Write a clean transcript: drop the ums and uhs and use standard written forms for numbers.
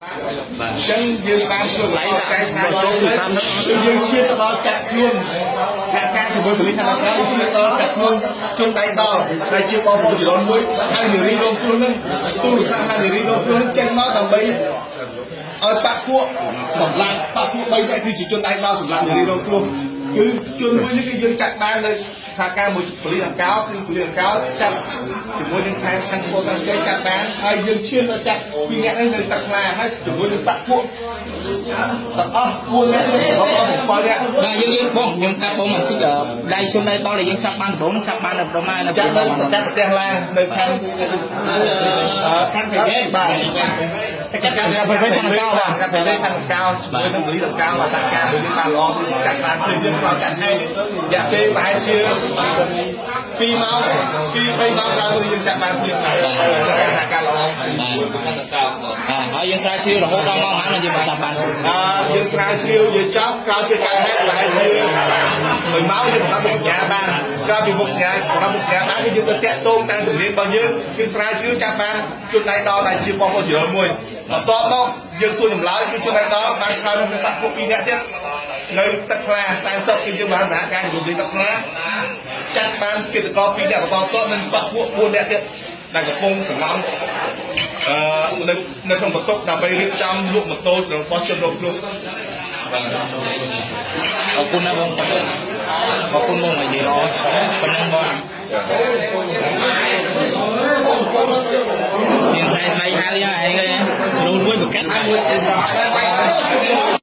អញ្ចឹងយើងបានធ្វើកន្លែងកែស្នាចូលទៅគឺយើងឈានទៅដល់ចាក់ខ្លួនសហការជាមួយប៉ូលីសខណ្ឌដកឈានដល់ចាក់ខ្លួនជនដៃដល់ដែលជាបងប្អូនចរន្តមួយហើយនារីរងគ្រោះនឹងទូរស័ព្ទហើយនារីរងគ្រោះនឹងចេញមកដើម្បីឲ្យបាក់ពួកសម្លាប់បាក់ពួក3នាក់គឺជាជនដៃដល់សម្លាប់នារីរងគ្រោះគឺជនមួយនេះគឺយើងចាក់បាននៅសហការមួយប៉ូលីសអង្គគឺប៉ូលីសអង្គចាត់ជាមួយនឹងខាងសាំងពោសាំងជ័យចាត់បានហើយយើងឈានដល់ចាក់ពីរនាក់នេះនៅទឹកខ្លាហើយជាមួយនឹងបាក់ពួកទាំងអស់4នាក់នឹងរបស់អស់7នាក់ បាទយើងយើងបងខ្ញុំកាត់បងបន្តិចដៃជនដៃដល់ដែលយើងចាប់បានដំបូងចាប់បាននៅដំណានៅ ចាប់នៅសង្កាត់ប្រទេសឡានៅខាងខាងប្រទេសបាទសង្កាត់ប្រទេសខាងកោបាទសង្កាត់ប្រទេសខាងកោជាមួយនឹងប៉ូលីសខាងកោបាទសហការមួយយើងបានល្អគឺចាត់បានភ្លាមយើងខ្លោចចាត់ហេតុរយៈពេលប្រហែលជា2ម៉ោង2 3ម៉ោងក្រោយយើងចាត់បានភ្លាមបាទការសហការល្អ បាទហើយយើងស្រាវជ្រាវរហូតដល់ម៉ោងប៉ុន្មានយើងមកចាប់បានជន អឺយើងស្រាវជ្រាវយើងចប់ក្រោយពីការហេតុប្រហែលជា1ម៉ោងយើងកំណត់មុខសញ្ញាបានក្រោយពីមុខសញ្ញាកំណត់មុខសញ្ញាបានគឺយើងទៅតាក់ទងតាមជំនាញរបស់យើងគឺស្រាវជ្រាវចាប់បានជនដៃដល់ដែលជាបងប្អូនជីវិតមួយបន្ទាប់មកយើងសួរចម្លើយគឺជនដៃដល់បានឆ្លើយនឹងបាក់ពួក2នាក់ទៀតនៅទឹកខ្លា30គឺយើងបានសហការជាមួយទឹកខ្លាចាត់បានគិតកោ2នាក់បន្តតនិងបាក់ពួក4នាក់ទៀតដែលកំពុងសម្ងំអឺនៅនៅក្នុងបន្ទប់ដើម្បីរៀបចំលក់ម៉ូតូរបស់ជនរងគ្រោះបាទ អរគុណណាស់បងអរគុណបងឲ្យនិយាយល្អប៉ុណ្ណឹងបងមានស្អីស្អីហើយឯង រូនមួយមកកាត់